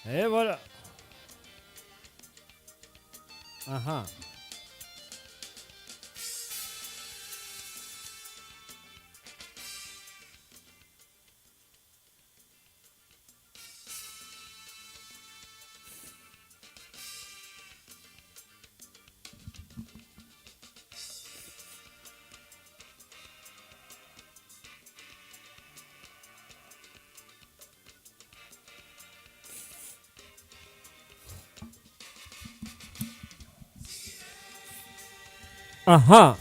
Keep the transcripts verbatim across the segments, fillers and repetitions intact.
Et voilà. Aha. Aha.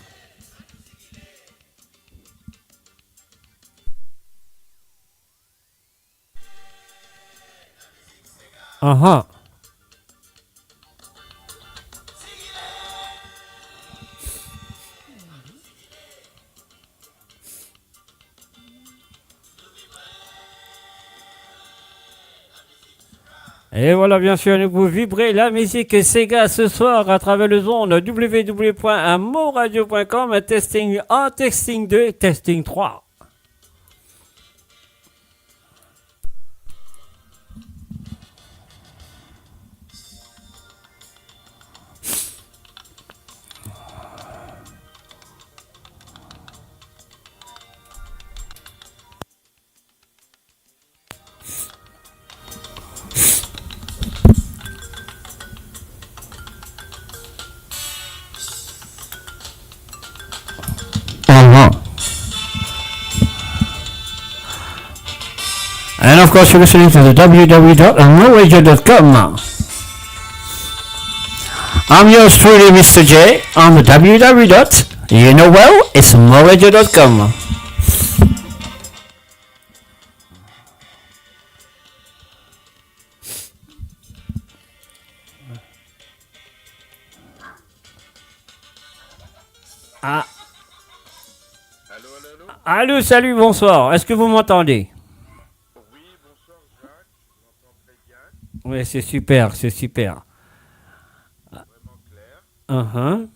Aha. Et voilà, bien sûr, nous pouvons vibrer la musique Sega ce soir à travers le zone w w w point moradio point com, testing un, testing deux, testing trois. Uh-huh. And of course, you're listening to the w w w dot moradio dot com. I'm yours truly, Mister J, on the w w w dot, you know well, it's moradio dot com. Ah. Allô, allô, allô ? Allô, salut, bonsoir. Est-ce que vous m'entendez ? Oui, bonsoir Jacques, je vous entends très bien. Oui, c'est super, c'est super. Vraiment clair. Uh-huh.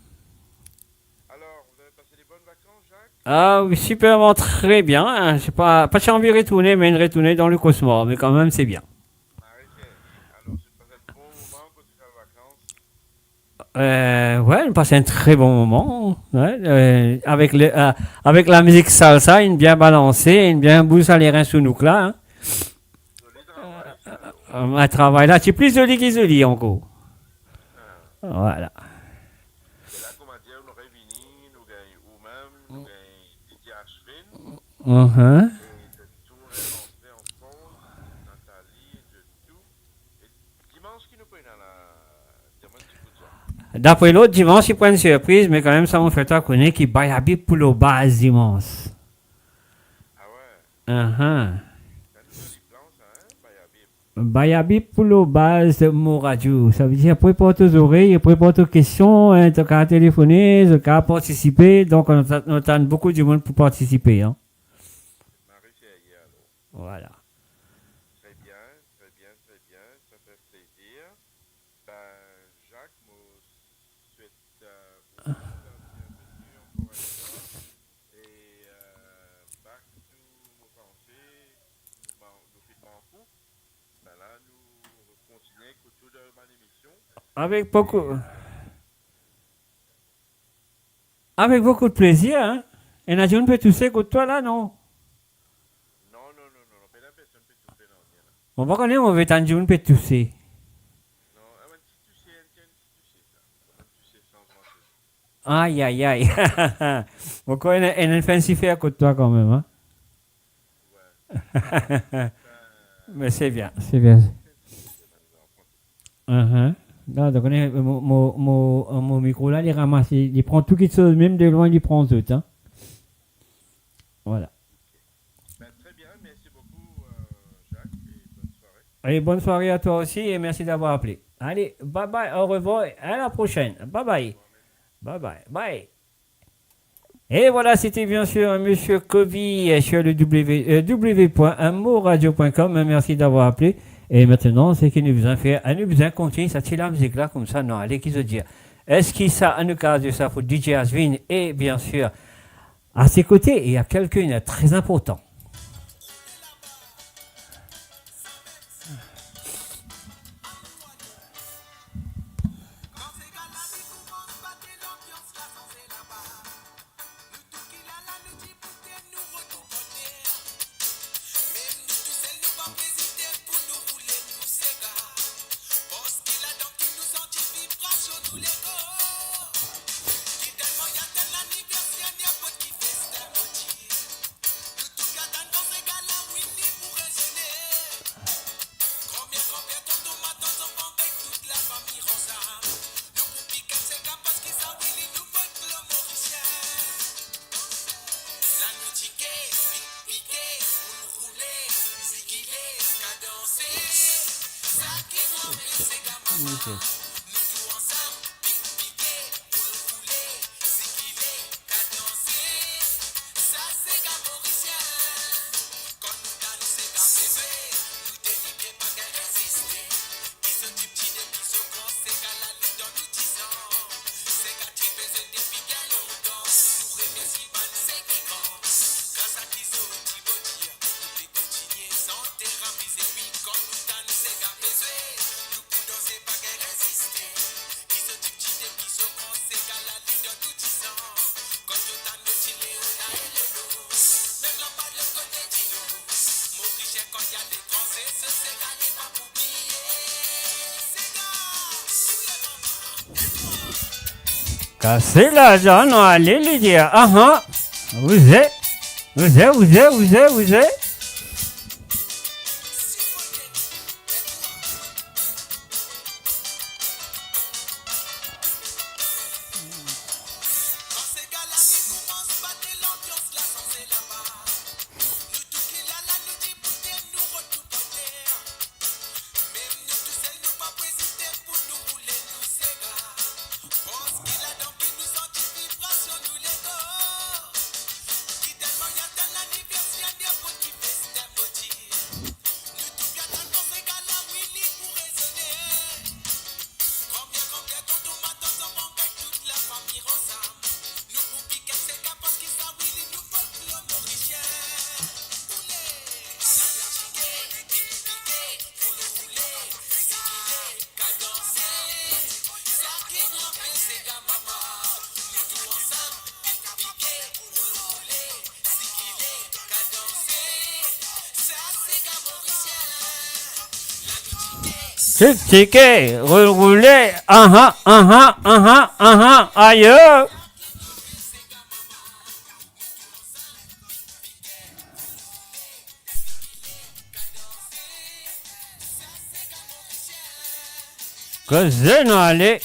Alors, vous avez passé des bonnes vacances, Jacques ? Ah oui, superman, très bien, hein. J'ai pas, pa ti anvi retourne, me retourne dan le cauchemar, me kanmem, se bien. Ah, ok. Alors, c'est passé un bon moment quand tu fais les vacances ? Euh, ouais, on passe un très bon moment, ouais, euh, avec le, euh, avec la musique salsa, inn bien balanse, inn bien bouz sa lerin sou nou la, hein. Zoli travay, sa, alor. Euh, travay la, se pli zoli ki zoli ankor. Ah. Voilà. E la, koumadir, nou revini, nou gagn ou mem, nou gagn Didier Ashvin. Mhm. E de tou, nou rantre ansanm, Nathalie, de tou. E dimans ki nou pou ena la, dimans ki pou dir. Dapre lot, dimans, li pou enn sirpriz, me kanmem, sa mo fer twa kone ki Bayabip pou lor baz dimans. Ah ouais. Ahan. Sa enn zoli plan, sa, hein, Bayabip. Bayabip pou lor baz Mo Radio. Savedir, prepar to zorey, prepar to kestion, hein, to kapav telefone, to kapav partisipe. Donk, nou atann, nou atann boukou dimoun pou partisipe, hein. Mari ferye, alor. Voilà. Très bien, très bien, très bien. Ça fait plaisir. Ben, Jacques, mo swet, euh, ou la bienvenue encore une fois. Et, euh, back to mo panse, nou ma-, nou finn mank ou. Ben la, nou kontinie kot ou dan bann emision. Avek boukou, avek boukou de plezir, hein. Ena dimoun pe touse kot twa la, non? Non, non, non, non, non, pena personn pe touse, non, rien la. Mo pa kone, mo pe tann dimoun pe touse. Non, ah, enn ti touse, enn, enn ti touse, sa. Enn touse san gran touse. Ay, ay, ay. Mo krwar ena, ena enn fer enn sifer kot twa kanmem, hein? Me se bien, se bien. Mhm. Non, donk, mo, mo, mo, mo mikro la, li ramas, li, li pran tou kitsoz, mem de lwin, li pran zot, hein. Voilà. Ben, très bien, merci beaucoup, euh, Jacques, et bonne soirée. Et bonne soirée à toi aussi, et merci d'avoir appelé. Allez, bye bye, au revoir, et à la prochaine. Bye bye. Bye bye. Bye. Et voilà, c'était bien sûr Monsieur Kovi, euh, sur le w w w point moradio point com. Merci d'avoir appelé. Et maintenant, ce que nous besoin faire, nous besoin continuer sa ti lamizik la, koumsa, non, allez, ki zot dir. Eski sa, nou kapav dir sa pou D J Ashvin, et bien sûr, à ses côtés, il y a quelqu'un de très important. Ok. Kase larzan, nou ale, li dir, ahan. Ouze, ouze, ouze, ouze, ouze. Tike, tike, roule, roule, ahan, ahan, ahan, ahan, ayo. Koze nou ale.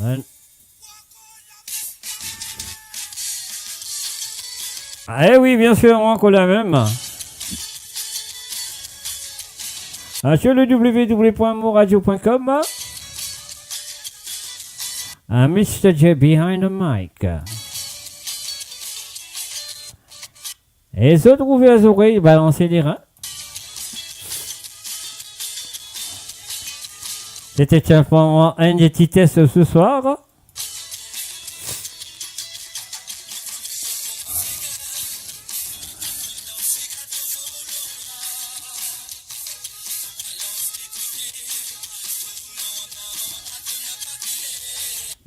Enn. Ah, eh oui, bien sûr, ankor lamem. Ah, sur le w w w point moradio point com, ah, Mister J behind the mic. E zot ouver zorey, balanse lerin. Sete sinpleman enn ti tes seswar.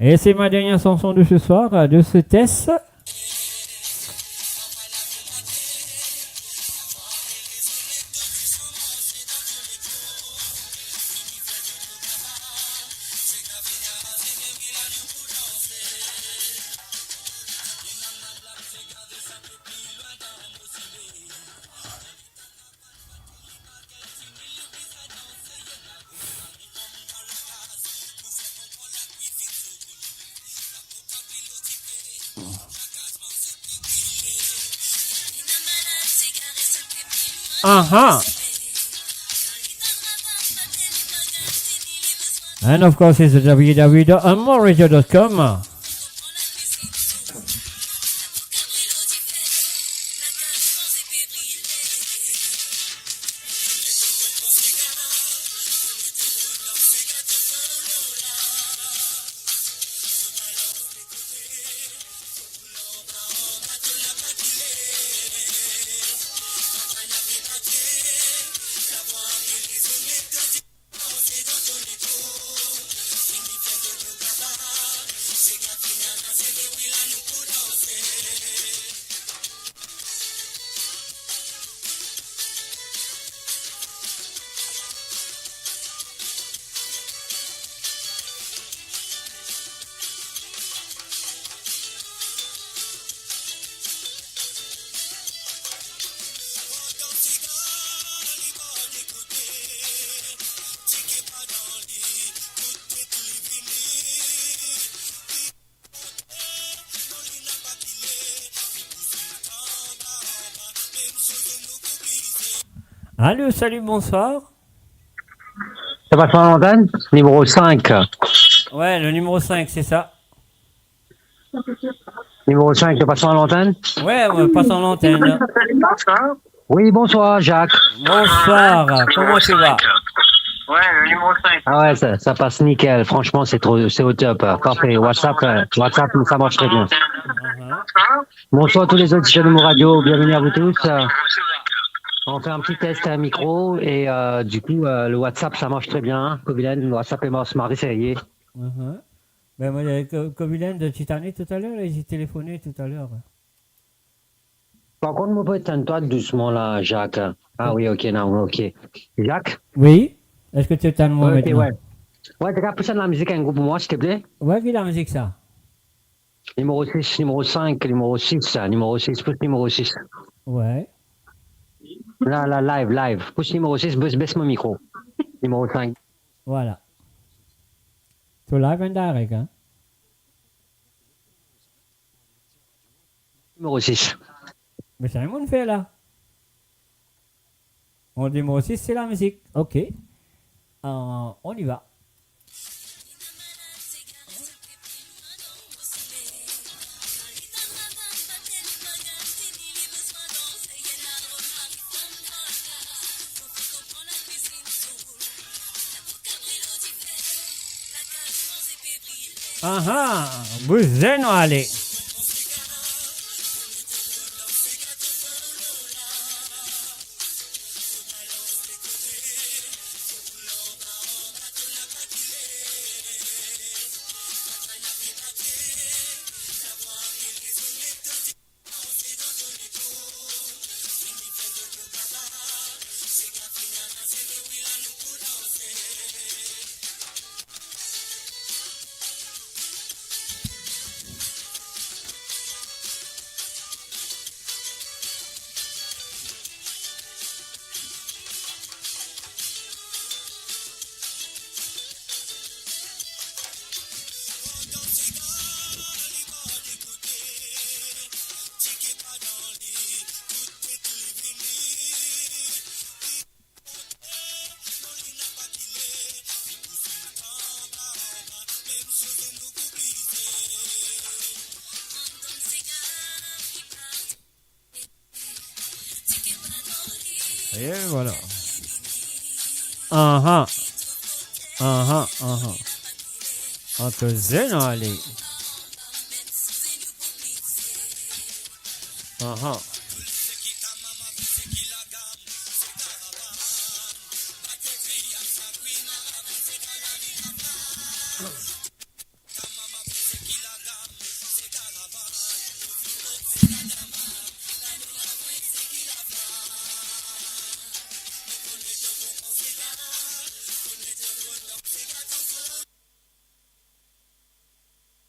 Et c'est ma dernière chanson de ce soir, de ce test. Aha. And of course, it's w w w dot moradio dot com. Allô, salut, bonsoir. Ça passe en antenne ? Numéro cinq. Ouais, le numéro cinq, c'est ça. Numéro cinq, ça passe en antenne ? Ouais, on passe en antenne. Oui, bonsoir, Jacques. Bonsoir, comment tu vas ? Ah ouais, ça, ça passe nickel. Franchement, c'est trop, c'est au top. Parfait. WhatsApp, euh, WhatsApp, ça marche très bien. Uh-huh. Bonsoir tous les auditeurs de Move Radio, bienvenue à vous tous. Euh, on fait un petit test, un micro, et euh, du coup, euh, le WhatsApp, ça marche très bien. Kovilen, le WhatsApp est mars, mari, sérieux. Uh-huh. Ben, moi, euh, Ko-, Kovilen de Titani tout à l'heure, là, j'ai téléphoné tout à l'heure. Par contre, moi, peut éteindre toi doucement, là, Jacques. Ah oui, ok, non, ok. Jacques ? Oui ? Est-ce que tu éteins moi maintenant ? Ouais. Ouais, t'es capable de pousser la musique à un groupe pour moi, s'il te plaît ? Ouais, qui la musique, ça ? Numéro six, numéro cinq, numéro six, ça, numéro six, plus numéro six. Ouais. Là, là, live, live. Pousse numéro six, baisse, baisse mon micro. Numéro cinq. Voilà. Tu live en direct, hein ? Numéro six. Mais ça, on fait là. On dit, moi aussi, c'est la musique. Ok. Euh, on y va. Aha, bouze nou ale. Et voilà. Aha. Aha, aha. Antozen, ale. Aha.